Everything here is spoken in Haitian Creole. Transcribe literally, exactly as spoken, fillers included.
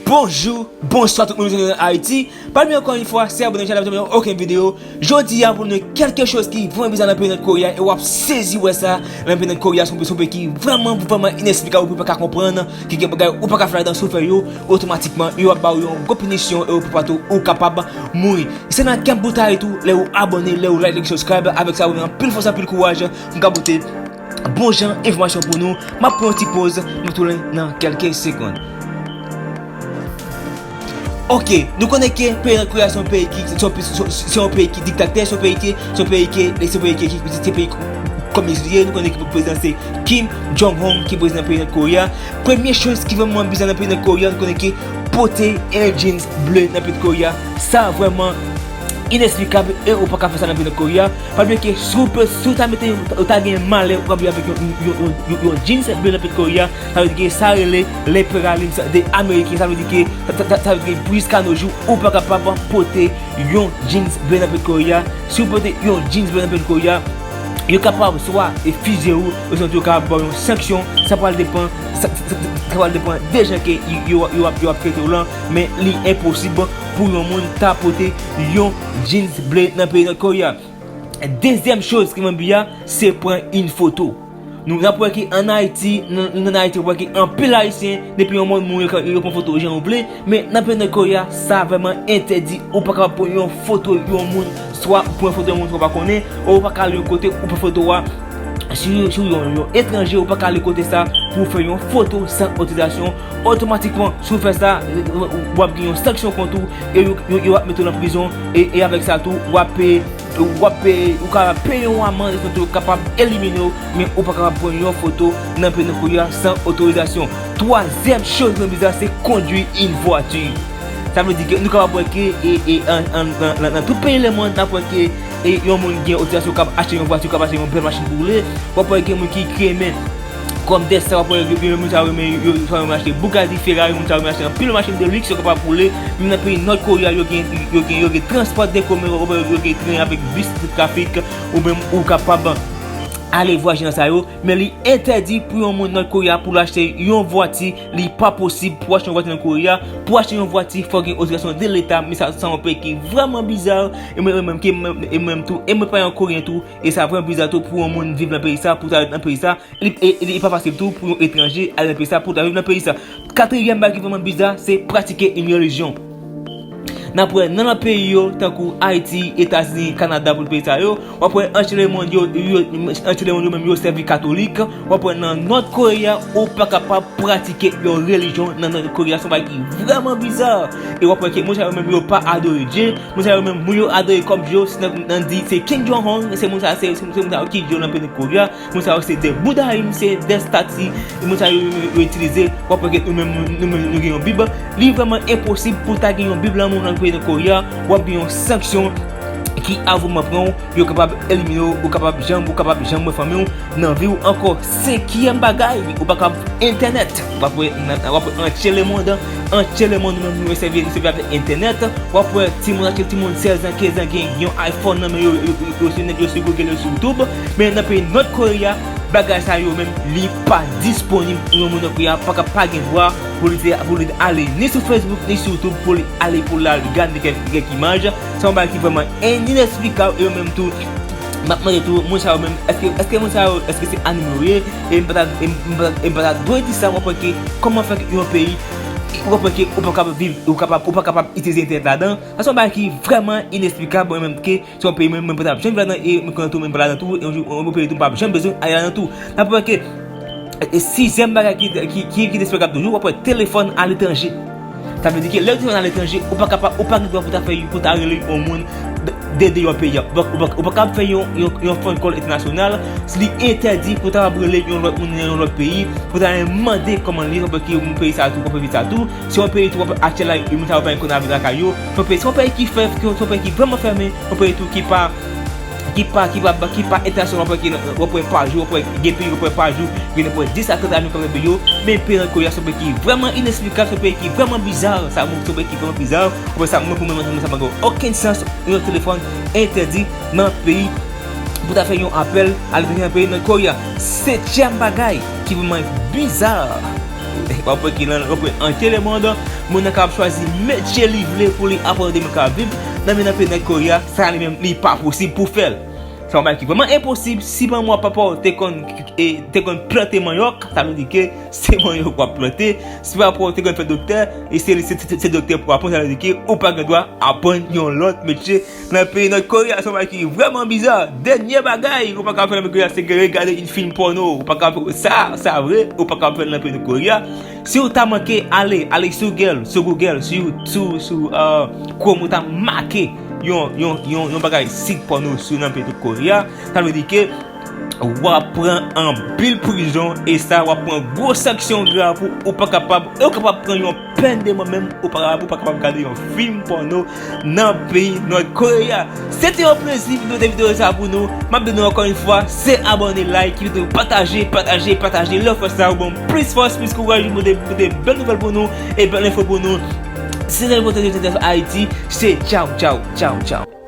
Bonjou, bonswa tout moun ki nan Ayiti. Palmi ankò yon fwa, se abòne chanèl la, pa janm okenn videyo. Jodi a, pou nou kèlke choz ki vrèman bizar nan peyi Nòt Kore a, e w ap sezi wè sa nan peyi Nòt Kore a, se yon peyi ki vrèman, vrèman inesplikab, ou pa ka konprann, ki gen bagay ou pa ka fè ladan, si w fè yo, otomatikman, yo ap ba w yon gwo pinisyon, e ou pa tou, ou kapab mouri. Se nan kè m pou ta ye tou, lè ou abòne, lè ou like, lè ou subscribe, avèk sa, ou gen anpil fòs, anpil kouraj, m ka pote bon jan enfòmasyon pou nou. M ap pran yon ti poz, m tounen nan kèlke segonn. Ok, nou konnen ke peyi Nòt Kore a se yon peyi ki, se yon, se yon, se yon peyi ki diktatè, se yon peyi ki, se yon peyi ki, se yon peyi ki, ki, se peyi kominis li ye. Nou konnen ke prezidan se Kim Jong-un ki prezidan peyi Nòt Kore a. Premye choz ki vrèman bizar nan peyi Nòt Kore a, nou konnen ke pote yon jeans ble nan peyi Nòt Kore a, sa vrèman inesplikab e ou pa ka fè sa nan peyi Nòt Kore a. Pa bliye ke si w pe, si w ta mete, ou ta gen malè, ou ap viv avèk yon, yon, yon, yon, yon jeans ble nan peyi Nòt Kore a, sa vle di ke sa rele l'impérialisme de américain, sa vle di ke, sa, sa, sa vle di ke jiska no jou, ou pa kapab pote yon jeans ble nan peyi Nòt Kore a. Si w pote yon jeans ble nan peyi Nòt Kore a, yo kapab swa e fiziye w, oswa yo kapab ba w yon sanksyon, sa pral depann, sa, sa, sa, sa pral depann de jan ke yo, yo, yo ap, yo ap trete w lan, men li enposib pou yon moun ta pote yon jeans ble nan peyi Nòt Kore a. Dezyèm choz ki mwen bi a, se pran yon foto. Nou, n ap wè ke ann Ayiti, nan, nan Ayiti, w ap wè ke anpil Ayisyen, depi yon moun mouri, yo, yo pran foto jan yo vle, men nan peyi Nòt Kore a, sa vrèman entèdi. Ou pa kapab pran yon foto yon moun, swa ou pran foto yon moun ou pa konnen, ou pa ka al yon kote, ou pran foto a, si, si yon, yon etranje, ou pa ka al kote sa pou fè yon foto san otorizasyon. Otomatikman, si w fè sa, w ap gen yon sanksyon kont ou, e yo, yo, yo ap mete w nan prizon, e, e avèk sa tou, w ap peye, w ap peye, ou ka peye yon amann, e tou yo kapab elimine w, men ou pa kapab pran yon foto nan peyi Nòt Kore a san otorizasyon. Twazyèm choz ki bizar, se kondwi yon vwati. Sa vle di ke nou kapab wè ke, e, e, an, an, nan, nan, nan tout peyi lemonn, n ap wè ke, e, yon moun gen otorizasyon, kapab achte yon vwati, kapab achte yon bèl machin pou woule. W ap wè gen moun ki, ki renmen kòm dèsen, w ap wè yo, yo, moun sa yo renmen, yo, yo, sa yo renmen achte Bugatti, Ferrari, moun sa yo renmen achte anpil machin de liks, yo kapab woule. Menm nan peyi Nòt Kore a, yo gen, yo gen, yo gen transpò de komen, w ap wè yo gen tren avèk bis trafik, ou menm ou kapab ale vwayaje nan sa yo, men li entèdi pou yon moun Nòt Kore a pou l achte yon vwati, li pa posib pou achte yon vwati nan Kore a. Pou achte yon vwati, fò gen otorizasyon de leta, men sa, sa yon peyi ki vrèman bizar, e mwen, mwen menm, ki, e mwen menm tou, e mwen pa yon Koreyen tou, e sa vrèman bizar tou pou yon moun viv nan peyi sa, pou ta ret nan peyi sa, li, e, e li pa fasil tou pou yon etranje ale nan peyi sa, pou ta viv nan peyi sa. Katriyèm bagay ki vrèman bizar, se pratike yon relijyon. N ap wè nan lòt peyi yo, tankou Ayiti, Etazini, Kanada, pou peyi sa yo, w ap wè antilemonn yo, yo, antilemonn yo menm yo sèvi katolik, w ap wè nan Nòt Kore a, ou pa kapab pratike yon relijyon nan Nòt Kore a, se yon bagay ki vrèman bizar. E w ap wè ke moun sa yo menm yo pa adore Dye, moun sa yo menm moun yo adore kòm Dye yo, se nan, nan di se Kim Jong-un, se moun sa, se, se, se moun sa yo ki Dye yo nan peyi Nòt Kore a. Moun sa yo se de Buddha, se de stati, moun sa yo, yo, yo itilize. W ap wè ke nou menm, nou, nou menm, nou gen yon Bib. Li vrèman enposib pou ta gen yon Bib nan moun nan peyi Nòt Kore a, w ap gen yon sanksyon ki a vrèman pran w, yo kapab elimine w, ou kapab janm, ou kapab janm wè fanmi w nan vi w ankò. Senkyèm bagay, ou pa kapab entènèt. W ap wè nan, w ap wè antye lemonn, antye lemonn nou menm nou sèvi, nou sèvi avèk entènèt. W ap wè timoun, antye timoun sèz an, kenz an gen yon iPhone nan men yo, yo, yo, yo sou nèt, yo sou Google, yo sou YouTube. Men nan peyi Nòt Kore a, bagay sa yo menm, li pa disponib pou yon moun Nòt Kore a, pa ka, pa gen dwa pou li te, pou li ale ni sou Facebook, ni sou YouTube, pou li ale, pou l al gade kèk, kèk imaj. Se yon bagay ki vrèman en-, inesplikab, e yo menm tou, m ap mande tou, moun sa yo menm, èske, èske moun sa yo, èske se anime yo ye? E m pa ta, e m, e m pa ta, e m pa ta dwe di sa, w ap wè ke kòman fè ke yon peyi, w ap wè ke ou pa kapab viv, ou kapab, ou pa kapab itilize entènèt ladan. Sa se yon bagay ki vrèman inesplikab, mwen menm ke se yon peyi mwen, mwen pa t ap janm viv ladan, e mwen konnen tou, mwen pa ladan tou, e yon jou, yon peyi tou, m pa p janm bezwen ale ladan tou. N ap wè ke, e, sizyèm bagay ki, ki, ki, ki inesplikab toujou, w ap wè telefòn aletranje. Sa vle di ke lè w te al aletranje, ou pa kapab, ou pa gen dwa pou ta fè, pou ta rele yon moun de, de deyò peyi a. Ou pa, ou pa, ou pa kapab fè yon, yon, yon phone call entènasyonal. Li entèdi pou ta rele yon lòt moun nan yon lòt peyi, pou ta mande kòman li ye, pou ke moun peyi sa tou, pou peyi sa tou. Se yon peyi tou, aktyèl la, moun sa yo pa gen kowonaviris lakay yo. Se yon peyi, se yon peyi ki fè, se yon peyi ki vrèman fèmen, yon peyi tou ki pa ki pa, ki pa, ki pa entènasyonal, w ap wè ki, w ap wè pa jou, w ap wè gen peyi, w ap wè pa jou, gen ap wè dis a trant avyon k ap leve yo. Men peyi Nòt Kore a se yon peyi ki vrèman inesplikab, se yon peyi ki vrèman biza, sa, se yon peyi ki vrèman biza. W ap wè sa, mwen, pou mwen, mwen, sa pa gen okenn sans, yon telefòn entèdi nan peyi pou ta fè yon apèl aletranje nan peyi Nòt Koreya. Setyèm bagay ki vrèman biza, w ap wè ki nan, w ap wè antye lemonn, moun nan kapab chwazi metye li vle pou li aprann kote moun ka viv, nan men nan peyi Nòt Koreya, sa li menm li pa posib pou fè l. Se yon bagay ki vrèman enposib. Si manman w, papa w te konn, e, te konn plante manyòk, sa vle di ke se manyòk w ap plante. Si papa w te konn fè doktè, e se, se, se, se doktè pou aprann, sa vle di ke ou pa gen dwa aprann yon lòt metye nan peyi Nòt Koreya. Se yon bagay ki vrèman biza. Dènye bagay ou pa ka fè nan peyi Koreya, se ke regade yon fim pòno. Ou pa ka fè sa, sa vre, ou pa ka fè l nan peyi Nòt Koreya. Si w ta manke ale, ale sou Google, sou Google, sou, sou, sou, euh, Chrome, ou ta make yon, yon, yon, yon bagay sit pòno sou nan peyi Nòt Koreya, sa vle di ke w ap pran anpil prizon, e sa, w ap pran gwo sanksyon grav, ou, ou pa kapab, e ou kapab pran yon pèn de mò menm, ou pa kapab, ou pa kapab gade yon fim pòno nan peyi Nòt Koreya. Se te yon plezi pou mete videyo sa pou nou. M ap di nou ankò yon fwa, se abòne, like, videyo, pataje, pataje, pataje. Lè w fè sa, ou ban m plis fòs, plis kouraj pou mete, mete bèl nouvèl pou nou e bèl enfo pou nou. Se te yon videyo Ayiti, se tchaw, tchaw, tchaw, tchaw.